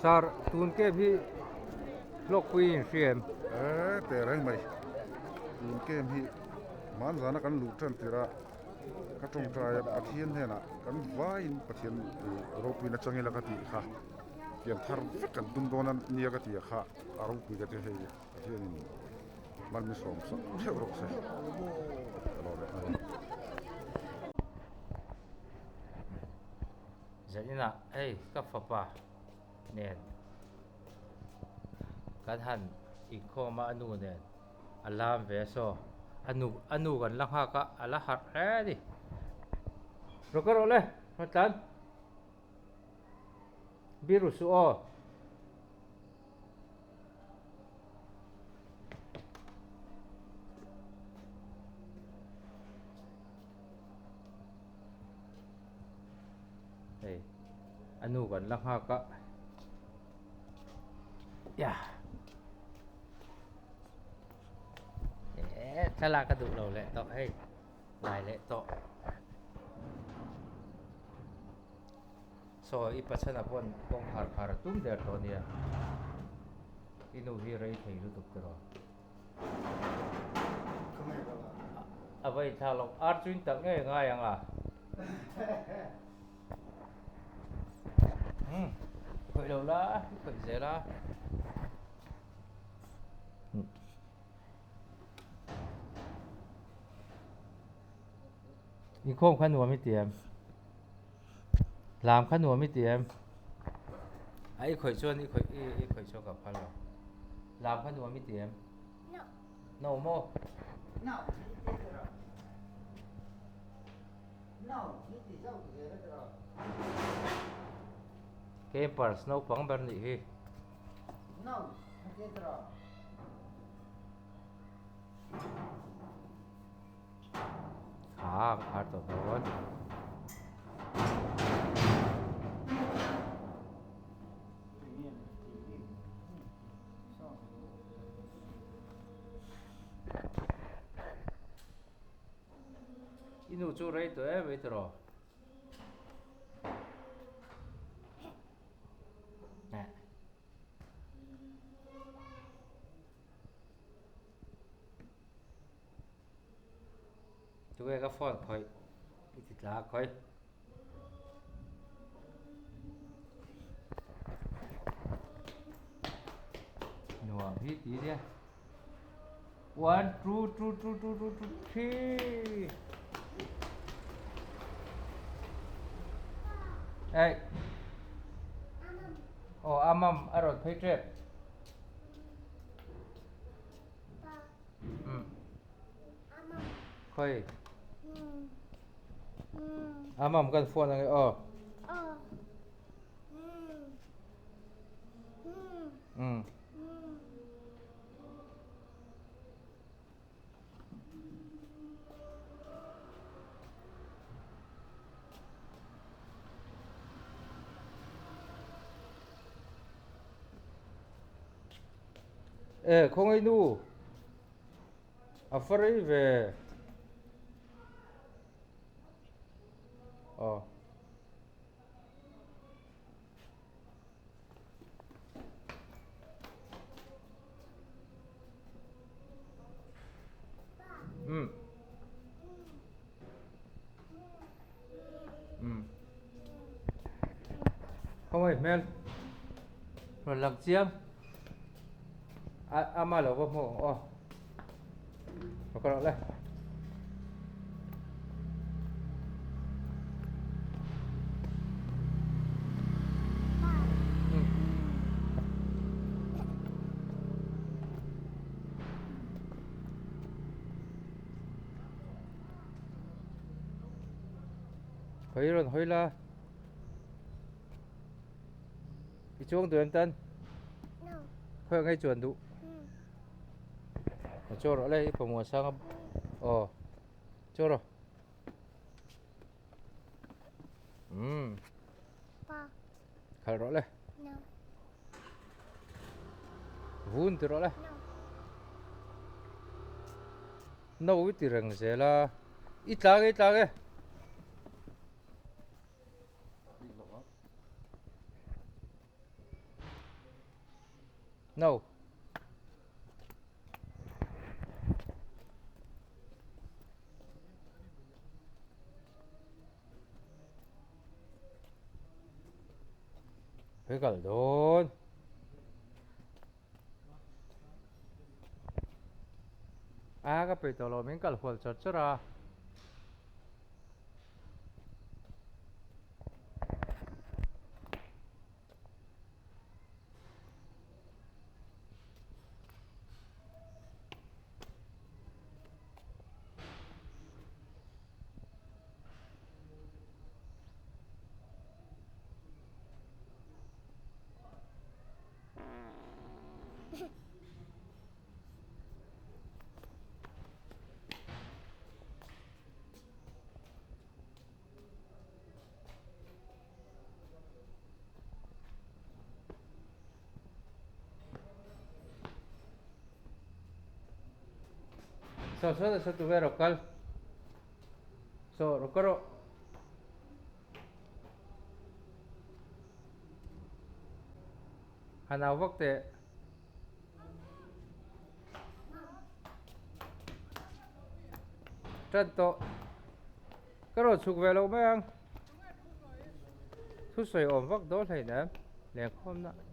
Sir, tun camp hi hlawkpui in hria em? E teh reng mai. Tun camp hi hmanzana kan luh tan tirh a ka tawngtai a Pathian hnenah kan vaiin Pathian ropuina changila ka tih kha pian thar vek kan tum dawn a nia ka tih kha a ropui ka ti hei Pathianin malmisawm sak theuh rawh se ka lawm e. Zaninah hei ka fapa nen kan han inkhawm a a nu nen a lam ve a saw a nu a nu kan la nghak a a la harh hle a ni rawh ka rawh le rawn tlan biru suh aw. Hei a nu kan la nghak a ya eh thlalak a duh lo leh tawh hei lai leh tawh saw i pachana pawn kawngkhar khar a tum der tawh ania i nu hi rei thei lutuk tiraw. A va inthlak loh ar chu in talh ngei ngai ang a. Umm khawih lo la i khawih zel a. Inkhawm kha nuam i ti em? Lam kha nuam i ti em? A i khawih chuan i khawih i i khawih chuan ka phal lo. Lam kha nuam i ti em? No. No maw? No. No. I ti zauh zel a tiraw? Campers naupang ber nih hi. No. I ti tiraw? Kha ka khar tawh dawn. I nu chu rei tawh em mai tiraw? Tunge ka phone khawih i ti tla khawih. Nuam hi ti nia. One two two two two two two three. Hey. Oh, amam a rawn phei tep. Khawi. Amam kan phone ange aw. Um. E khawngaih nu a fa rei ve aw. Um. Um. Khawngaih hmel rawn lang chiam a ama lo va hmuh ang aw ka rawh le. Hawi rawn hawi la i chuang duh em tan khawi ang hei chuan duh a chaw rawh le i pawmawh sang a aw chaw rawh umm khalh rawh le vun ti rawh le no i ti reng zel a i tlang e i tlang e. Khawi kal dawn. A ka peih tawh lo min kal hual chawr chawr a. Saw saw saw tu ve rawh kal saw rawh ka rawh. Han au vak teh. Tan tawh. Ka rawn chhuk ve loh mai ang. Thusawi awm vak dawn hleinem lengkhawmna.